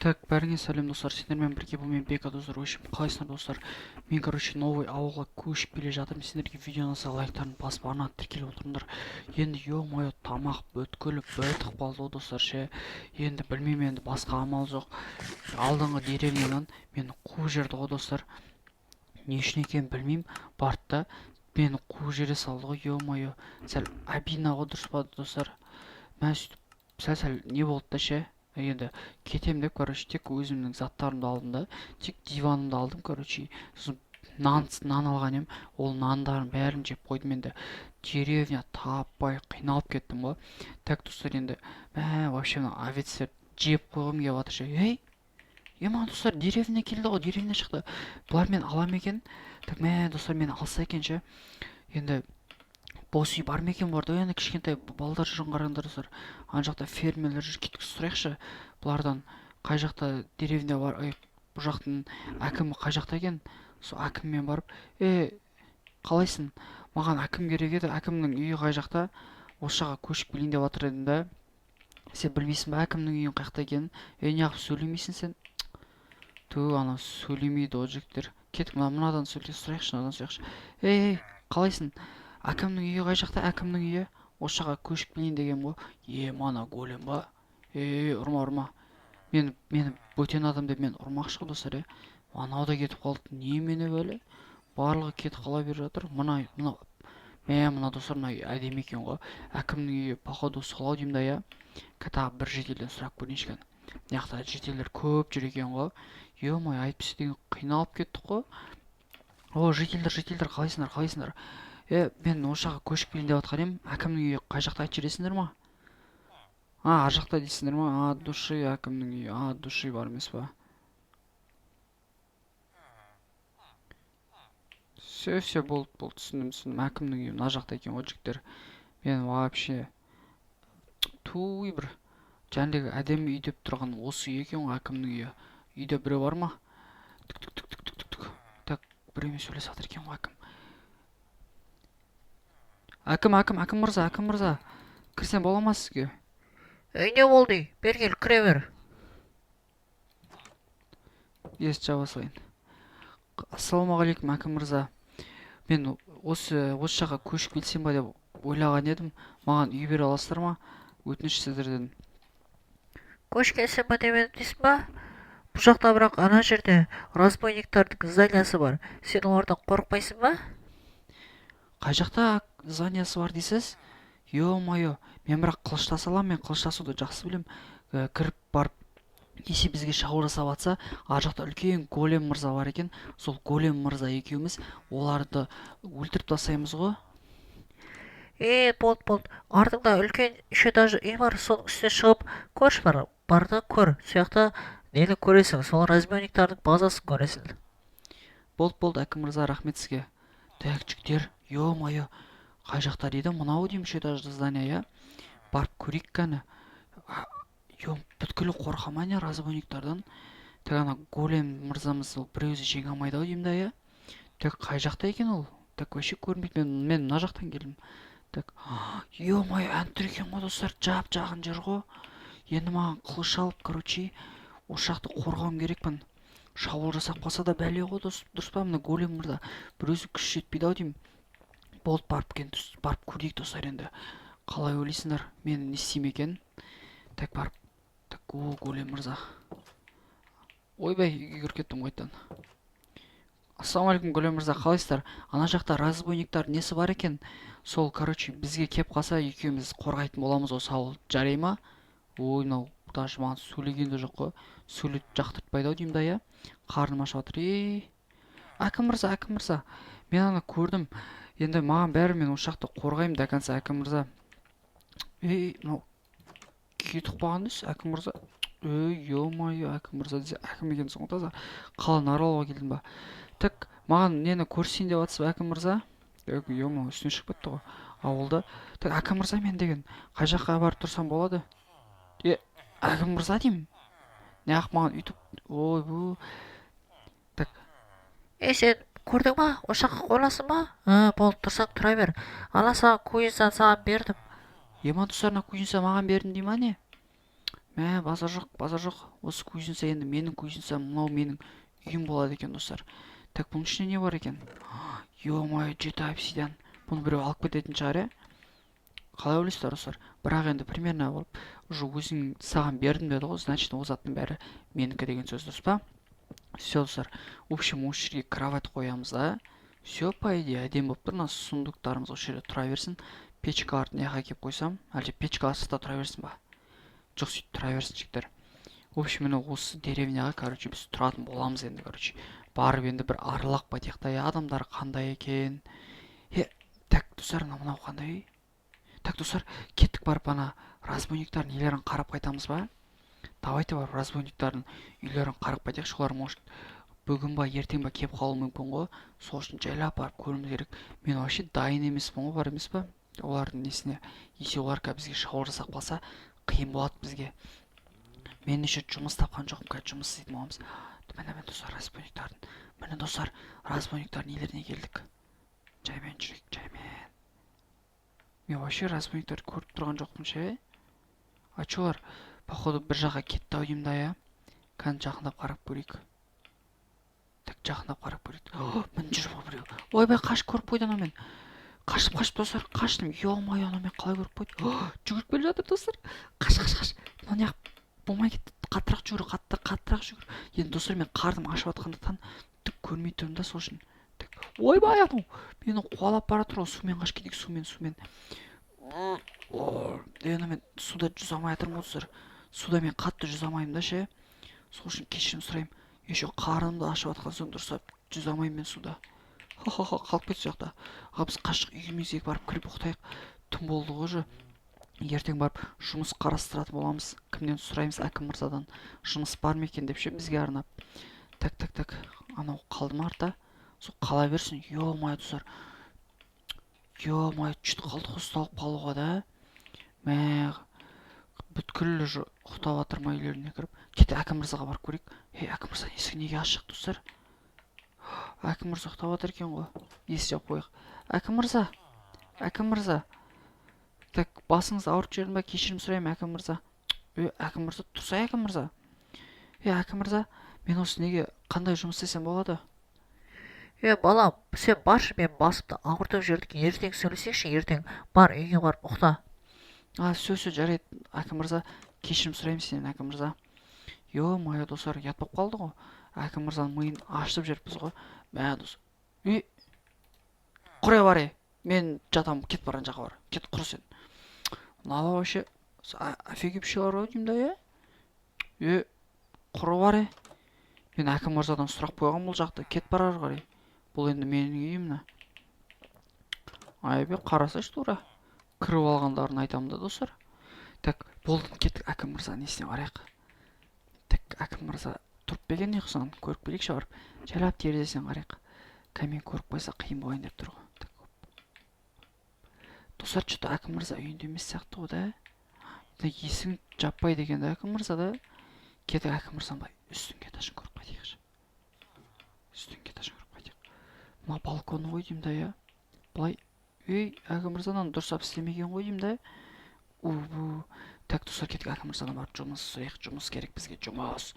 Так, бәріңе сәлем, достар! Сендермен бірге бұл мен, Бека, достар. В общем, қалайсыңдар, достар? Мен, короче, новый ауылға көшіп келе жатырмын. Сендерге видеоны ұнаса, лайктарын басып, арнаға тіркеліп отырыңдар. Енді, ё-моё, тамақ бүткіл бітіп қалды ғой, достар, ше. Енді білмеймін, енді басқа амал жоқ. Алдыңғы деревнядан мені қуып жіберді ғой, достар. Не үшін екенін білмеймін, барды да мені қуып жібере салды ғой. Ё-моё, сәл обидно ғой, дұрыс па, достар? Мә, сөйтіп сәл-сәл не болды да ше. Енді кетем деп, короче, тек өзімнің заттарымды алдым да, тек диванымды алдым, короче. Сосын нан алған едім, ол нандардың бәрін жеп қойдым. Енді деревня таппай қиналып кеттім ғой. Так, достар, енді мә, вообще мына овецтерді жеп қойғым келіп жатыр ше. Ей, ема, достар, деревня келді ғой, деревня шықты. Бұлар мені ала ма екен? Так, мә, достар, мені алса екен ше. Енді бос үй бар ма екен бұларда? Енді кішкентай балдар жүр, қараңдар, достар. Ана жақта фермерлер жүр. Кеттік, сұрайықшы бұлардан, қай жақта деревня бар. Ей, бұл жақтың әкімі қай жақта екен? Сол әкіммен барып. Е, қалайсың? Маған әкім керек еді. Әкімнің үйі қай жақта? Осы жаққа көшіп келейін деп жатыр едім да. Сен білмейсің ба әкімнің үйінің қай жақта екенін? Е, неғып сөйлемейсің сен? Ту, анау сөйлемейді ғой, жігіттер. Кеттік, мынадан сұрайықшы, мынадан сұрайықшы. Ей, ей, қалайсың? Әкімнің үйі қай жақта? Әкімнің үйі, осы жаққа көшіп келейін деген ғой. Е, мана голем ба? Е, ұрма, ұрма мені. Бөтен адам деп мені ұрмақшы ғой, достар. Е, анау да кетіп қалды. Немене, бәле, барлығы кетіп қала беріп жатыр. Мына, мә, мына, достар, мына үй әдемі екен ғой. Әкімнің үйі, походу, сол ау деймін да, иә. Тағы бір жительден сұрап көрейінші кәні. Мына жақта жительдер көп жүр екен ғой. Ё-моё, әйтпесе деген қиналып кеттік қой. О, жительдер, жительдер, қалайсыңдар, қалайсыңдар? Е, мен осы жаққа көшіп келейін деп жатқан едім. Әкімнің үйі қай жақта, айтып жібересіңдер ма? А, ар жақта дейсіңдер ма? От души, әкімнің үйі от души бар емес па? Все, все, болды, болды, түсіндім, түсіндім. Әкімнің үйі мына жақта екен ғой, жігіттер. Мен вообще туй, бір жәндегі әдемі үй деп тұрған осы үй екен ғой, әкімнің үйі. Үйде біреу бар ма? Түк, түк, түк, түк, түк, түк, түк. Так, біреумен сөйлесіп жатыр екен ғой әкім. Әкім, әкім, әкім мырза, әкім мырза, кірсем бола ма сізге? Ей, не болды? Бері кел, кіре бер. Есікті жаба салайын. Ассалаумағалейкум, әкім мырза. Мен осы жаққа көшіп келсем ба деп ойлаған едім. Маған үй бере аласыздар ма, өтініш сіздерден. Көшіп келсем ба деп едім дейсің ба? Бұл жақта, бірақ ана жерде разбойниктардың зданиясы бар. Сен олардан қорықпайсың ба? Қай жақта зданиясы бар дейсіз? Ё-моё, мен бірақ қылыштаса аламын, мен қылыштасуды жақсы білемін. Кіріп барып, есе бізге шабуыл жасап жатса, ар жақта үлкен голем мырза бар екен. Сол голем мырза екеуміз оларды өлтіріп тастаймыз ғой. Е, болды, болды. Артыңда үлкен үш этажды үй бар, соның үстіне шығып көрші. Бар, бар да көр. Сол жақта нені көресің? Сол разбойниктардың базасын көресің. Болды, болды, әкім мырза, рахмет сізге. Так, жігіттер, ё-моё, қай жақта дейді мынау деймін, үш этажды здание, иә? Барып көрейік кәні. Ё, бүткіл қорқа ма не разбойниктардан? Так, ана голем мырзамыз, ол бір өзі жеңе алмайды ау деймін да, иә. Так, қай жақта екен ол? Так, вообще көрінбейді. Мен мына жақтан келдім. Так, ё-моё, ән тұр екен ғой, достар, жап жақын жер ғой. Енді маған қылыш алып, короче, осы жақты қорғауым керекпін. Шабуыл жасап қалса да бәле ғой, дос, дұрыс па? Мына голем мырза бір өзі күш жетпейді ау деймін. Болды, барып барып көрейік, достар. Енді қалай ойлайсыңдар, мен не істеймін екен? Так, барып. Так, о, голем мырза! Ойбай, үйге кіріп кеттім ғой қайтадан. Ассалаумағалейкум, голем мырза, қалайсыздар? Ана жақта разбойниктар несі бар екен сол, короче, бізге кеп қалса, екеуміз қорғайтын боламыз осы ауыл, жарай ма? Ой, мынау даже маған сөйлеген де жоқ қой, сөйлетіп жақтыртпайды ау деймін да, иә. Қарным ашып жатыр. Ей, әкім мырза, әкім мырза, мен ана көрдім. Енді маған бәрі, мен осы жақты қорғаймын до конца, әкім мырза. Ей, мынау кетіп қалған несі, әкім мырза? Ей, ё-моё, әкім мырза десе, әкім екенсің ғой таза. Қаланы аралауға келдің ба? Так, маған нені көрсетейін деп жатсыз ба, әкім мырза? Так, ё-моё, үстіне шығып кетті ғой ауылда. Так, әкім мырза, мен деген қай жаққа барып тұрсам болады? Е, әкім мырза деймін, неғып маған өйтіп, ойбу? Так. Ей, сен көрдің ба? Осы жаққа қонасың ба? А, болды, тұрсаң тұра бер. Ана саған кузницаны саған бердім. Ема, достар, мына кузница маған бердім дей ма, не? Мә, базар жоқ, базар жоқ. Осы кузница енді менің кузницам, мынау менің үйім болады екен, достар. Так, бұның ішінде не бар екен? Ё-моё, жеті обсидиан. Бұны біреу алып кететін шығар, иә? Қалай ойлайсыздар, достар? Бірақ енді примерно болып, уже өзің саған бердім деді ғой, значит, ол заттың бәрі менікі деген сөз, дұрыс па? Все, достар. В общем, осы жерге кровать қоямыз да. Все, по идее, әдемі болып тұр. Мына сундуктарымыз осы жерде тұра берсін. Печкаларды мына жаққа әкеліп қойсам, әлде печкалар сыртта тұра берсін ба? Жоқ, сөйтіп тұра берсін, жігіттер. В общем, міне, осы деревняға, короче, біз тұратын боламыз енді, короче. Барып енді бір аралап қайтайық та, иә, адамдар қандай екен. Е, так, достар, мынау қандай үй? Так, достар, кеттік, барып ана разбойниктардың нелерін қарап қайтамыз ба? Давайте барып разбойниктардың үйлерін қарап қайтайықшы. Олар, может, бүгін ба, ертең ба келіп қалуы мүмкін ғой. Сол үшін жайлап барып көруіміз керек. Мен вообще дайын емеспін ғой, бар емес па, олардың несіне. Если олар қазір бізге шабуыл жасап қалса, қиын болады бізге. Мен еще жұмыс тапқан жоқпын, қазір жұмыс істейтін боламыз. Міне, міне, достар, разбойниктардың, міне, достар, разбойниктардың нелеріне келдік. Жаймен жүрейік, жаймен. Мен вообще разбойниктарды көріп тұрған жоқпын ше. А че, олар, походу, бір жаққа кетті ау деймін да, иә. Кәдімгі жақындап қарап көрейік. Так, жақындап қарап көрейік. Міне, жүр ғой біреу. Ойбай, қашып, көріп қойды анау. Мен қаштым, қаштым, достар, қаштым. Ё-моё, анау мені қалай көріп қойды? Жүгіріп келе жатыр, достар. Қаш, қаш, қаш! Мынау неғып болмай кетті? Қаттырақ жүгір, қатты, қаттырақ жүгір. Енді, достар, мен қарным ашып жатқандықтан түк көрмей тұрмын да, сол үшін. Так, ойбай, анау мені қуалап бара жатыр ғой. Сумен қашып кетейік, сумен, сумен. Енді мен суда жүзе алмай жатырмын ғой, достар. Суда мен қатты жүзе алмаймын да ше, сол үшін кешірім сұраймын. Еще қарным да ашып жатқан соң, дұрыстап жүзе алмаймын мен суда. Ха, ха, ха, қалып кетті сол жақта. Ал біз қаштық, үйімізге барып кіріп ұйықтайық. Түн болды ғой уже. Ертең барып жұмыс қарастыратын боламыз. Кімнен сұраймыз? Әкім мырзадан жұмыс бар ма екен деп ше, бізге арнап. Так, так, так, анау қалды ма артта? Сол қала берсін. Ё-моё, достар, ё-моё, чуть қалдық қой ұсталып қалуға да. Мә, бүткіл уже ұйықтап жатыр ма үйлеріне кіріп? Кет, әкім мырзаға барып көрейік. Ей, әкім мырза, есік неге ашық, достар? Әкім мырза ұйықтап жатыр екен ғой. Есік жауып қояйық. Әкім мырза, әкім мырза! Так, басыңызды ауыртып жібердім ба? Кешірім сұраймын, әкім мырза. Е, әкім мырза, тұрсай, әкім мырза. Е, әкім мырза, мен осы неге, қандай жұмыс істесем болады? Е, балам, сен баршы, мен басымды ауыртып жібердік. Ертең сөйлесейікші, ертең. Бар, үйіңе барып ұйықта. А, все, все, жарайды, әкім мырза. Кешірім сұраймын сенен, әкім мырза. Ё-моё, достар, ұят болып қалды ғой. Әкім мырзаның миын ашытып жіберіппіз ғой. Мә, дос, үй, құр бар. Е, мен жатамын, кет, бар, ана жаққа бар, кет, құр сен. Мыналар вообще офигевшийлар ғой деймін да. Иә, е, құры бар. Е, мен әкім мырзадан сұрақ қойғанмын бұл жақты. Кет, бар ары қарай, бұл енді менің үйім мына. Айбе, қарасайшы, тура кіріп алғандарын айтамын да, достар. Так, болды, кеттік, әкім мырзаның несіне барайық. Так, әкім мырза тұрып па екен ұйқысынан, көріп келейікші. Барып жайлап терезесінен қарайық. Кәмен көріп қойса, қиын болайын деп тұр ғой. Так, достар, че то әкім мырза үйінде емес сияқты ғой да. Есігін жаппайды екен да әкім мырза да. Кеттік, әкім мырзаның былай үстіңгі этажын көріп қайтайықшы. Үстіңгі этажын көріп қайтайық. Мына балкон ғой деймін да, иә, былай. Ей, әкім мырза, мынаны дұрыстап істемеген ғой деймін да. Убу. Так, достар, кеттік, әкім мырзадан барып жұмыс сұрайық. Жұмыс керек бізге, жұмыс,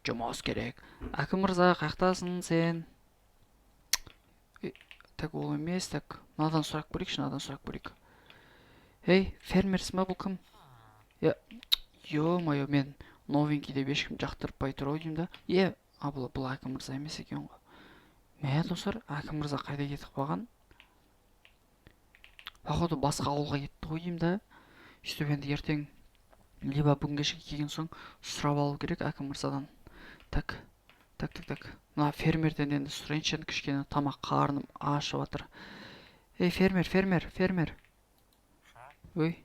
жұмыс керек. Әкім мырза, қаяқтасың сен? Так, ол емес. Так, мынадан сұрап көрейікші, мынадан сұрап көрейік. Ей, фермерсің ба? Бұл кім? Е, ё-моё, мен новенький деп ешкім жақтыртпай тұр ау деймін да. Е, а, бұл әкім мырза емес екен ғой. Мә, достар, әкім мырза қайда кетіп қалған? Походу, басқа ауылға кетті ғой деймін да. Сөйтіп енді ертең либо бүгін кешке келген соң сұрап алу керек әкім мырзадан. Так, так, так, так, мына фермерден енді сұрайыншы енді кішкене тамақ, қарным ашып жатыр. Ей, фермер, фермер, фермер! Ой,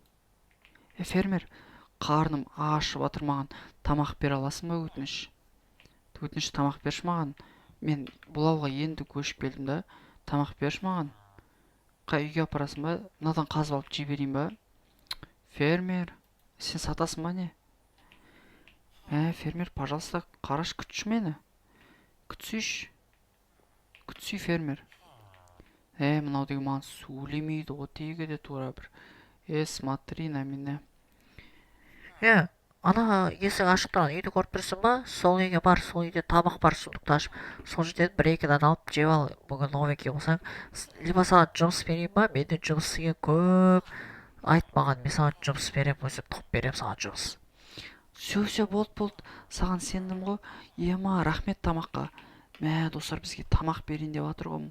е, фермер, қарным ашып жатыр, маған тамақ бере аласың ба? Өтініш, өтініш, тамақ берші маған. Мен бұл ауылға енді көшіп келдім да, тамақ берші маған. Қай үйге апарасың ба? Мынадан қазып алып жей берейін ба? Фермер, сен сатасың ба, не? Мә, фермер, пожалуйста, қарашы, күтші мені, күтсейші, күтсей, фермер. Е, мынау деген маған сөйлемейді ғой тегі де тура бір. Е, смотри на меня. Е, Ана есік ашық тұрған үйді көріп тұрсың ба? Сол үйге бар, сол үйде тамақ бар, сундукты ашып, сол жерден бір екі дана алып жеп ал. Бүгін новенький болсаң, либо саған жұмыс берейін ба? Менде жұмыс деген көп, айт маған, мен саған жұмыс беремін, өзім тауып беремін саған жұмыс. Все, все, болды, болды, саған сендім ғой. Ема, рахмет тамаққа. Мә, достар, бізге тамақ берейін деп жатыр ғой.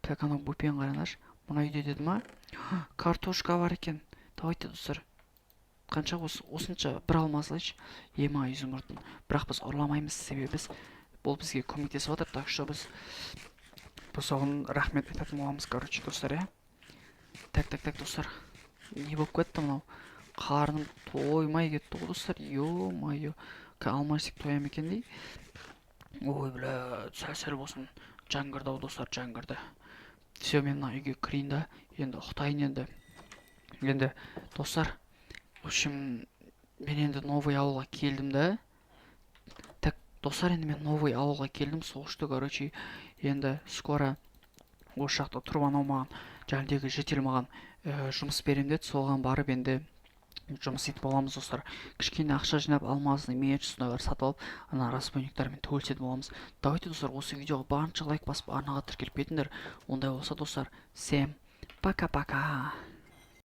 Так, анау бөпені қараңдаршы. Мына үйде деді ма? Картошка бар екен. Давайте, достар, қанша осы, осынша бір алма салайыншы. Ема, изумрудын бірақ біз ұрламаймыз, себебі біз, бұл бізге көмектесіп жатыр, так что біз оған рахмет айтатын боламыз, короче, достар, иә. Так, так, так, достар, не болып кетті мынау? Қарным тоймай кетті ғой, достар, ё-моё. Алма жесек тоя ма екен дей. Ой, бля, сәл сәл болсын жан кірді ау, достар, жан кірді. Все, мен мына үйге кірейін да, енді ұйықтайын. Енді, достар, в общем, мен енді новый ауылға келдім да. Так, достар, енді мен новый ауылға келдім, сол что, короче, енді скоро осы жақта тұрып, анау маған жаңағыдегі житель маған жұмыс беремін деді, соған барып енді жұмыс етіп аламыз, достар. Кішкене ақша жинап, алмазный меч, сондайлар сатып алып, ана разбойниктармен төбелесетін боламыз. Давайте, достар, осы видеоға барынша лайк басып, арнаға тіркеліп кетіңдер. Ондай болса, достар, всем пока пока.